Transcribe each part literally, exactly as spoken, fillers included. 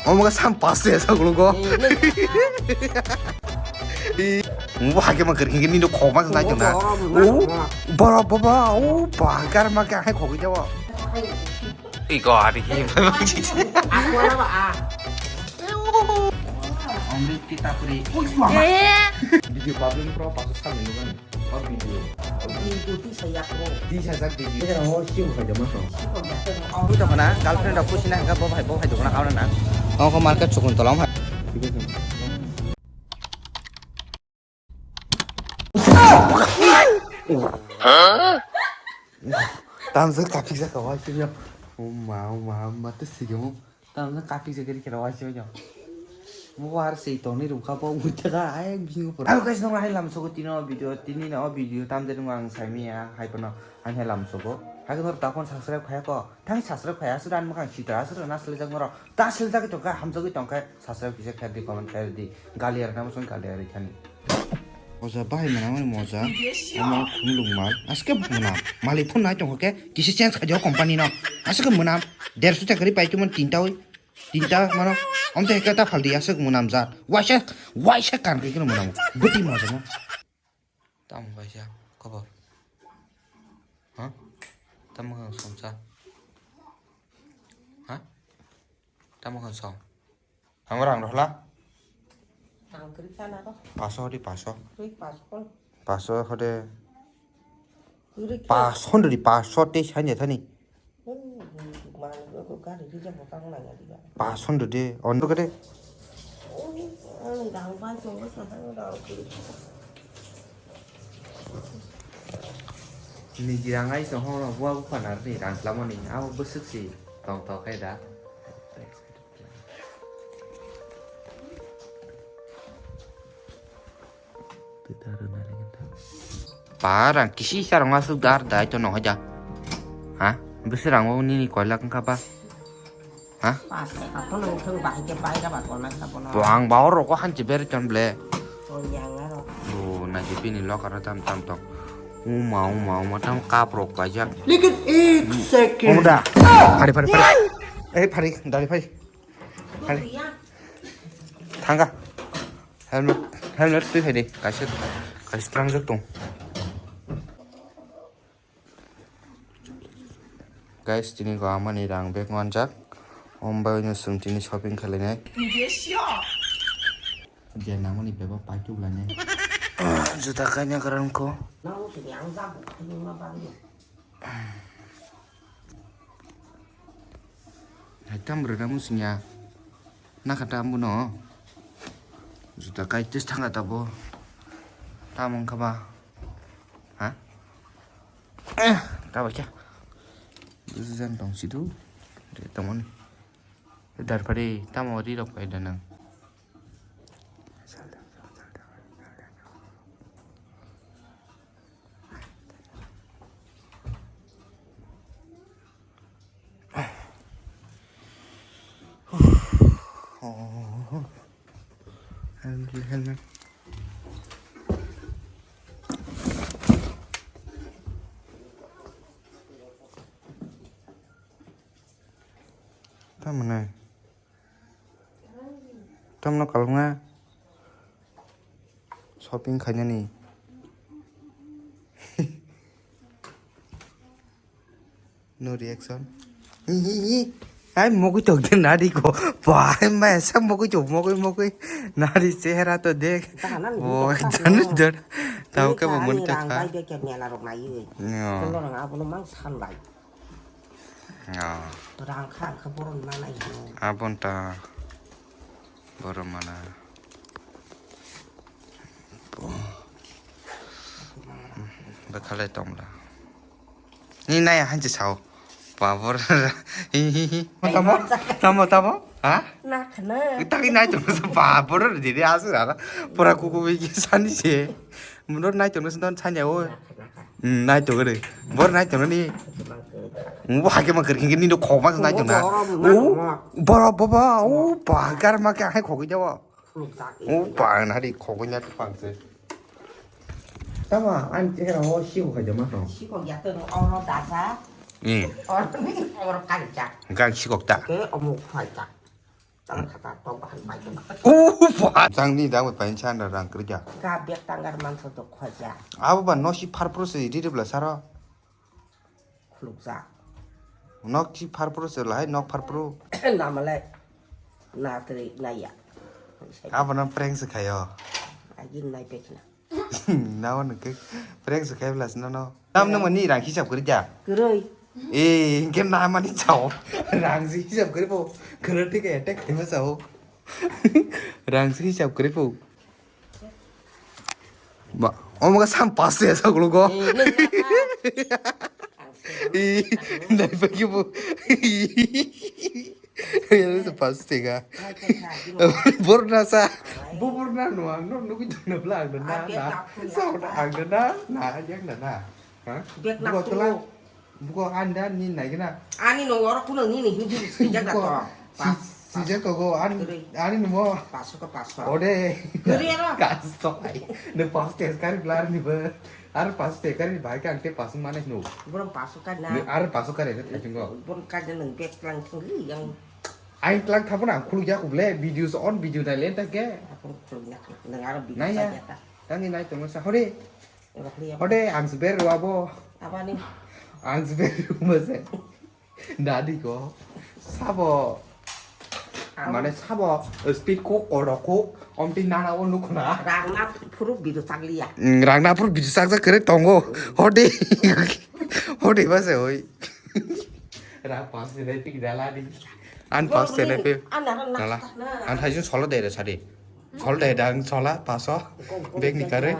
Omo khe sam paste sa gulo go. Mo hake ma kir khe ni do khoma sa nai tong na. O boro baba o ba gar ma ka hai khogwi jawo. I go ari khe. Amrit kita puri. Video public pro pasu sa menu kan. O video. Video tisa yak ro. Tisa jak video. Ini kan awal sih bukan jam apa? Sih kok jatuh. Aku tuh kena girlfriend aku sini enggak bawa bawa bawa itu kena kau nang. Aku ke market sukun tolong hai. Tamsa kapik jak kawai sih ya. Uma uma uma tuh sih kamu. Tamno kapik se gari kira waisi wajo. Mo war sei toni rukha po uta ka ai bingo por. Aro guys nong hai lam sogo tino video tini no video tam de nung ang sai miya hai pono ang hai lam sogo. Hai ko ta kon subscribe khaya ko. Thang subscribe khaya su dan makang sitra su na sele jak moro. Ta sele jak to ka ham sogo tong kai subscribe kisa khair di comment khair di. Gali ar nam song gali ar khani. Moja bahai mwnamani moja. Omo khumlwng mal. Aske mwnam. Malik phone nai tongkha khe kisi change khaidi o company no. Aske mwnam. Derso chakri pai tumon tinta oi. Tinta mano. Omte heka ta phaldi aswk mwnam jat. Waisa waisa kan khe mwnam. Bwtwi moja no. Tamo kaisa khobor. Ha? Tamo kang somsa. Ha? Tamo kang som. Ang rang rohla? Ang kri sana ro. Paso di paso. Kri paso. Paso hode. Kri ke. Paso di paso te sanya thani. Hmm, mani ko gari di jabo tang nang ya di ba. Paso di. On ko de. Oh, ang dang ba so ko sa dang dang kri. Ni jirang ai so ho no bua bu panar ni rang lamoni. Abo bwswk si tong tong khai da. Parang kisi sarong asuk dar dai to no haja. Ha? Bisi rang o nini koilak wngkha ba? Ha? Pas ka ko nang thung bahai ke bai ra ba ko nang ka bono. Bo ang ba oro ko hanchi ber ton ble. O yang aro. Bo na ji pini lokar tam tam tong. Uma uma uma tam kap rok ba jak. Lekin ek second. Omo da. Phari phari phari. Eh phari dari phari. Hai. Thanga. Helmet, helmet twi phai di. Kaisa, kaisa trangjak tong. Guys, tini ko amani rang bag manjak. Om bai no sung tini shopping khalinai. Je nangmani bag o pai tu lainai. Juta kaina karan ko. Hai tam rwna musingya. Nakha ta ambuno. Juta kai tes thanga tabo. Tamo wngkha ba? Ha? Eh, ta bai kha. Busu jan tong sidu. Re tongmani. Dar phari tamo ri rok pai da nang. Tamni. Tamno kalunga shopping khainani. No reaction. Hi, hi, hi. Ai mogwi tong de nari ko. Bai mai sa mogwi tong mogwi mogwi. Nari chehra to dekh. Tahan ani. Oh, jan jan. Tau ke bo mon ta kha. Bai de ke mela rok nai. Yo. Kono rang abono mang san bai. Yo. Rang kha kha boron manai. Abon ta. Boron mana. Bakhalai tongla. Ni nai hanchi sao. Babur. Hi hi hi. Tamo? Tamo tamo? Ha? Nakhna. Taki nai tong sa babur diri asu ara. Pura kuku bigi sani se. Mundur nai tong sa don sanya o. Hmm, nai tong re. Bor nai tong ni. Wa ke ma ker kini do khoma nai tong na. O boro baba o ba gar ma ke hai khogwi jawa. O ba na di khogwi na pang se. Tama, ani chehra o sikok hai de ma no. Sikok ya to oro dasa. Hmm. Oro ni oro kancha. Gang sikok ta. Ke omo khaita. Tang kata tong bahai bai tong. Oh, ba. Jangni dang bai pain chan rang kerja. Ga bek tanggar manso do khoja. Abo ba nosi pharpro se ri ri bla saro. Khulukjak. Nok chi pharpro se lahai nok pharpro. Namale. Na teri naya. Abo no prank se khayo. Agin nai pekna. Nao nungkhe prank se khai blas no no. Tam nung mani rang hisab kori ja. Kwrwi. Eh, hingke na mani chao. Rang se hisab kori bo. Kwrwi thik attack khaima chao. Rang se hisab kori bo. Ba, omo ka sam pas se sa gulo go. Eh, nung na ta. Eh, nai pagi bo. Yang itu pasti ka. Borna sa. Bu borna no ang no nugui dona bla ang na na. Sa ang na na yang na na. Ha? Bek na. Buko tela. Buko anda ni nai gina. Ani no oro kuno ni ni hindi sijak da to. Sijak to go an ani no mo. Paso ka paso. Ode. Kuri aro. Kaso ai. Ne pas tes kari blar ni ba. Ar paso tekari bai ka ang te paso mane no. Borok paso ka na. Ar paso kari ne thai chingo. Borok ka na nang bek lang thang li yang. Ai tlang thabo na khuluk ya kuble videos on video na len ta ke. Aku khuluk ya. Nang aro video nai ya. Sa ya ta. Tangi nai tong sa hore. Hore ang sber wa bo. Apa ni? Ang sber wa se. Dadi ko sabo. Mane sabo speed ko kodok ko omti nana o nukuna. Rangna phuru bidu chakliya. Mm, rangna phuru bidu chakjak kere tongo. Hode. Hode ba se oi. Ra pas de pi dala di. An pas de pe. An na na. Dala. An thaisun solo de re sadi. Sol de dang sola paso. Bag ni kare.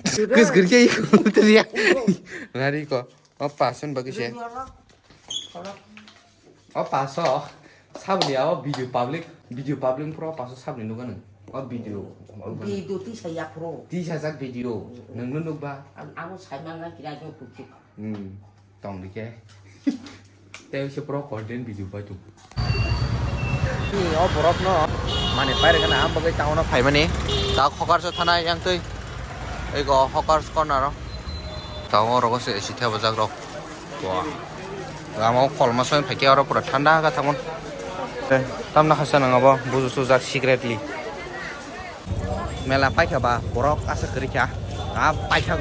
Kus gurke i ko teriya. Nari ko. O pason bagwi se. O paso sabni abo video public, video public pro paso sabni nuga nang. O video. Video tisa ya pro. Tisa jak video. Nang nu nukba. Ang abo sai mangna kira jong kuchik. Hmm. Tong dike. Tei se pro content video bai tu. Ni o borok no mane paire kana am bagwi town o phaimani. Ta khokar so thana yang tei. Ego hawkers corner o. Tabuk oro se A C thepajak rok. Wah. Lama o kolma soi phaikhe oro pura thanda kha tamo. Tei tamna khasa nang abo buju sujak secretly. Mela paikha ba borok asa kwrwi kha. A paikha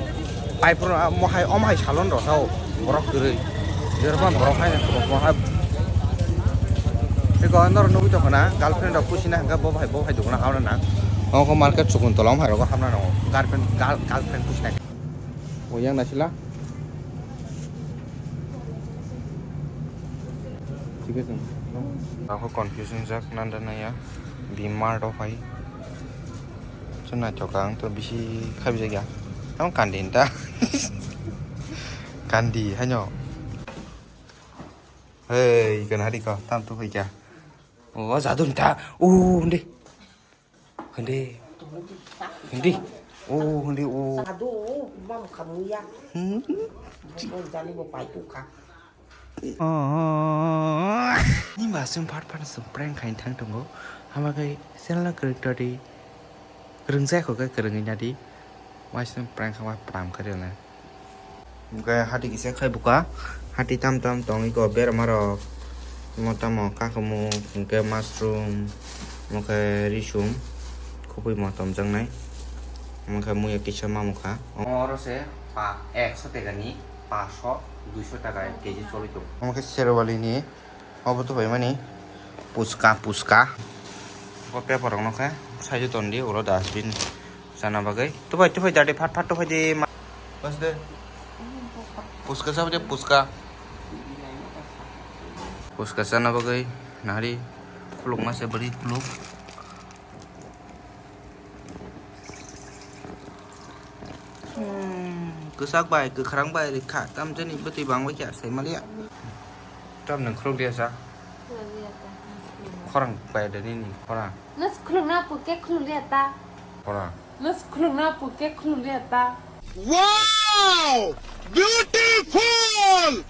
pai phuru mo hai omo hai salon rw sao borok kwrwi. Jerban borok hai mo hai. Eko norok nugwi tongkha na girlfriend rok pusi na hwnkhe bo hai bo hai dukuna hamna na. Omo khe market Sakuntala omo hai rogo hamna nango. Girlfriend girl girlfriend pusi na. O yang nasila. Thik ase. Ako confusion jak nanda naya. Bimar rok hai. Chwng naithok ang to bisi khaibijak ya. Tamo kandi hinta. Kandi haino. Hei, kana hari ko tam tu khaikya. O jadu hinta. O hindi. Hindi. Hindi. O hindi o. Sadu mam kamu ya. Hmm. Bo jani bo pai tu ka. Oh, ni masung part part sung prank khain thang tongo. Hama kai channel kwrwng todi. Kwrwng jai kho kai kwrwngwi nadi. Waisung prank khawa pram kharila. Hingke hati kisa khai buka. Hati tam tam tong iko berma rok. Mo tamo kakumu hingke mushroom. Mo khe risum. Khupui mo tomjaknai. Mo khe muya kisa mamukha. Oro se pa ekso teka ni. Paso, duiso taka K G choli tongo. Omo khe Sherwali ni, obo to bai mani puchka, puchka. Bo paper rok no khe side o ton di, ulo dustbin sana bagwi. To bai, to bai, dadi phat phat to bai di. Bas de. Puchka sabo de, puchka. Puchka sana bagwi nari khuluk ma se bari khuluk. Hmm, kwchak bai, kwkhrang bai rikha, tamjani bwtwi bangbai kha, sai maliya. Tam nang khuluk dia sa? Khorang bai da nini khorang. Nas khuluk na puke khuluk dia ta. Khorang. Nas khuluk na puke khuluk dia ta. Wow! Beautiful!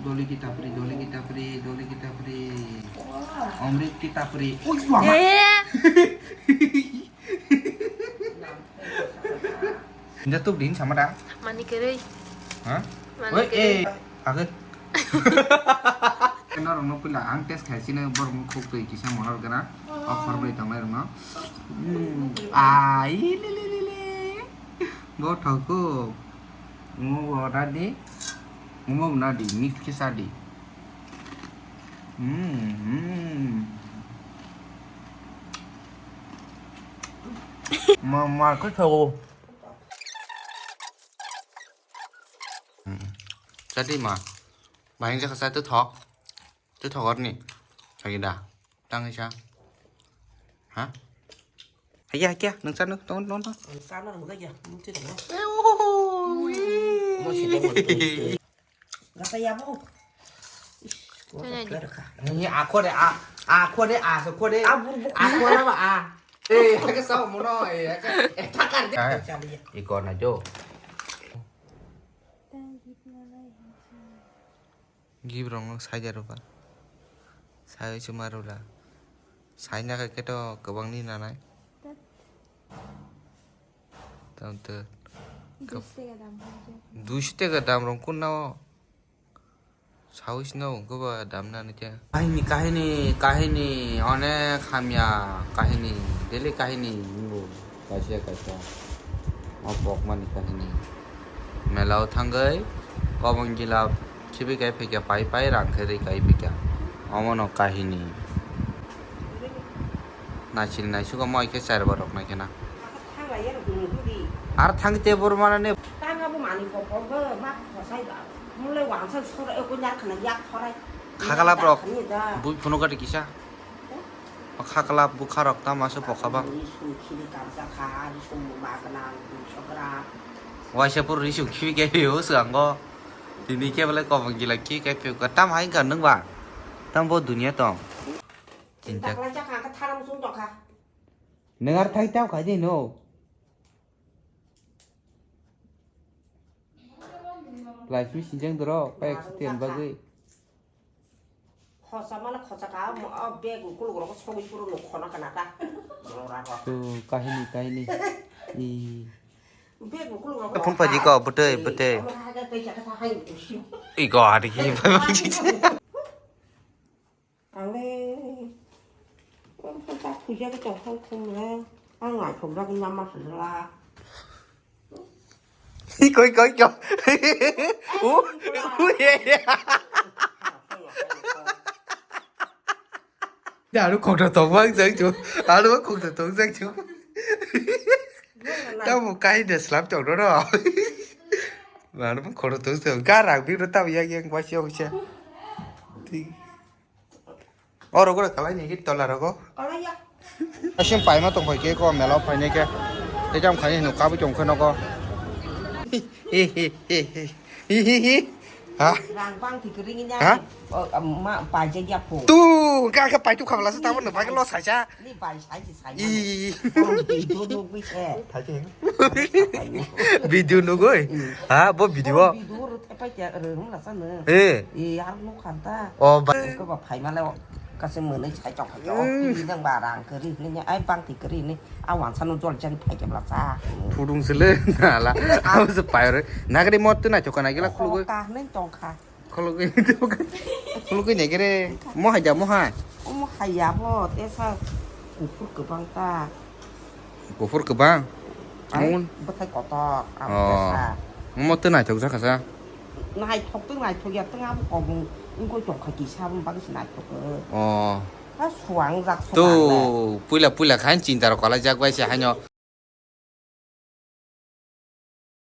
Doli ki tapri, doli ki tapri, doli ki tapri. Amrit ki tapri. Ui, mama. Eh. Hinda tuk din sama da. Mani kerei. Ha? Mani oi, kerei. Eh, agak. Norokno puila ang test khai sini borokno khuk twi kisa monor gana. O khorbai tongnai rokno. Ai li li li li. Bo thokuk. Omo bo nadi. Omo bo nadi. Mix kisa di. Hmm. Ma ma khe thogo. Chadi ma. Bahing jakha sa tu thok. Tu thok orni. Lagi da. Tang isa. Ha? Haya kya? Nang sa nang tong tong tong. Ang sana ang gaya. Ang tira na. Mo si demo. Gata ya bo. Ni ako de a. Ako de a so ko de. Ako na ba a. Eh, ka sa mo no eh. Ka eh takar de. Iko na jo. Gift rok no saida rwba. Sai se ma rwla. Saina khe to kwbang ni nanai. Tam to. Duish taka dam rok kun na o. Sawi sino goba dam na ni khe. Kahini, kahini, kahini, onek hamya kahini, daily kahini, nungo. Kaisa kaisa o pokmani kahini. Mela o thangwi kobong gila khibi kai phaikya, pai pai rang khe ri kai phaikya. Omono kahini. Naisil naisuk omo hai khe char borok nai khena. Ar thang te bor mana ne. Tang abo mani pokok bo ma khosai ba. Mulai wangsa sora eko nya khna yak sorai. Khakala borok. Bui phuno gati kisa. Khakla bukha rok tamo se pokha ba. Risum khibi kamsa kha, risum magna, duiso gram. Waisa pur risum khibi khe phio swango. Tini khe belai kobong gila khi khe phio ka tam hai ka nung ba. Tam bo dunia tong. Chinta. Dakla jakha ka tharam sung tokha. Nung ar thai tau khai de no. Laismi sinjang doro, payak siten bagwi. Khosa mala khosa ka, o bag ukuluk rok sogwi puro nuk khona kana ta. To kahini, kahini. I. Bag ukuluk rok. Phone paji ko, bwtwi, bwtwi. Iko hari ki. Ang le, ang tak khuja ke tong khong khong le, ang ngai khong dak nama sala. Koi, koi, koi. U, u, ye, ye. Aro khokta tong bang jang chu. Aro khokta tong jang chu. Tamo kai de slap tong ro ro. Aro khokta tong jang. Garang bi ro tamo yang yang wa sia wa sia. Oro gora kalai ni hit tola rogo. Kalai ya. Asim paima tong phai ke ko mela phai ne ke. Te jam khai no kabu tong khano ko. Hi hi hi hi. Hi hi hi. Ha? Rang bang ti kering nya. Ha? Oh, ma pai je ya po. Tu ka ka pai tu khamla sa ta no bai lo sa cha. Ni bai sai ji sai. I. Video nugui se. Video nugui. Ha, bo video. Video ro te pai te ro hum la sa no. Eh. E ar no khanta. O ba. Ko ba phai ma le. Kasi mwnwi sai chok hai o. Tini nang ba rang kari ni ai bang ti kari ni. A wan sanu jol jani phai ke bla cha. Phudung sele nala. Abo se pai re. Nagri mot tu na chok na gila khulugui. Ka hneng tong kha. Khulugui. Khulugui ne gere. Mo hai ja mo hai. O mo hai ya bo te sa kuphur kwbang ta. Kuphur kwbang. Ai, bwthai kotor, abo khe sa. Omo tei naithok jakha sa. Naithok tei naithok ya, tei abo kobong wngwi tongkha kisa, abo bagwi se naithok. O. Ha suang jak. To, puila puila khan chinta rok kwlai jak bai se haino.